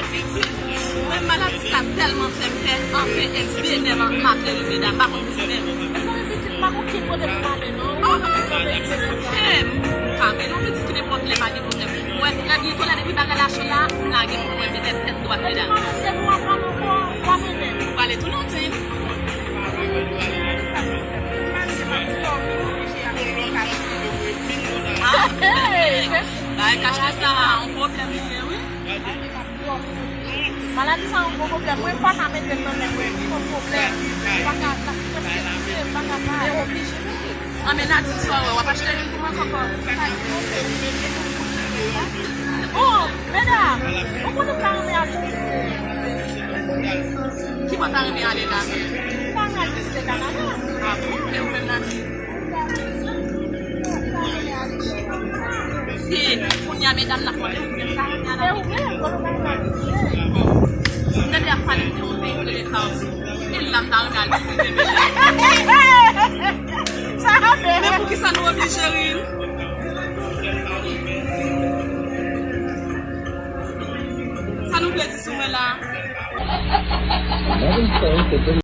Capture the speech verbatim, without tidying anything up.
Pitit, mwen maladi sa tèlman fè m pè, anfen, ex byenè m ap rele medam, pa konn di menm. Mezanmi, pitit, m pa konn ki kote pou m ale, non. Mwen pa konn ki kote pou m ale. Em, m ka mete yon pitit nenpòt lè, pa gen pwoblèm. Mwen, lè byen tolè depi bagay la cho la, m lage pou mwen, m mete tèt dwat medam. Mwen menm, depi w ap pale ankò, w ap mennen. Ou pale tou lontan. Ah, bagay kachte sa, yon pwoblèm li ye, wi. Maladi sa yon gwo pwoblèm. Mwen pa ka mete l nan men mwen. Li yon pwoblèm. Li pa ka, li pa ka pale. Li oblije mete. An, men Nadine, sa w wè, w ap achte youn pou mwen, kòkò. Oh, medam, ou konnen m ta renmen al Belize. Ki bò w ta renmen ale la menm? M ta renmen al vizite Kanada. Ah bon? E ou menm, Nadine? E, kounye a, medam nan ap mande ou menm, ta renmen al Ayiti. Se ou menm, kote w ta renmen al vizite? M tande y ap pale de yon peyi ki rele Haiti. E la, m ta renmen al vizite, mesye. Sa a bèl. Men poukisa nou oblije ri? Sa nou vle di sou mwen la?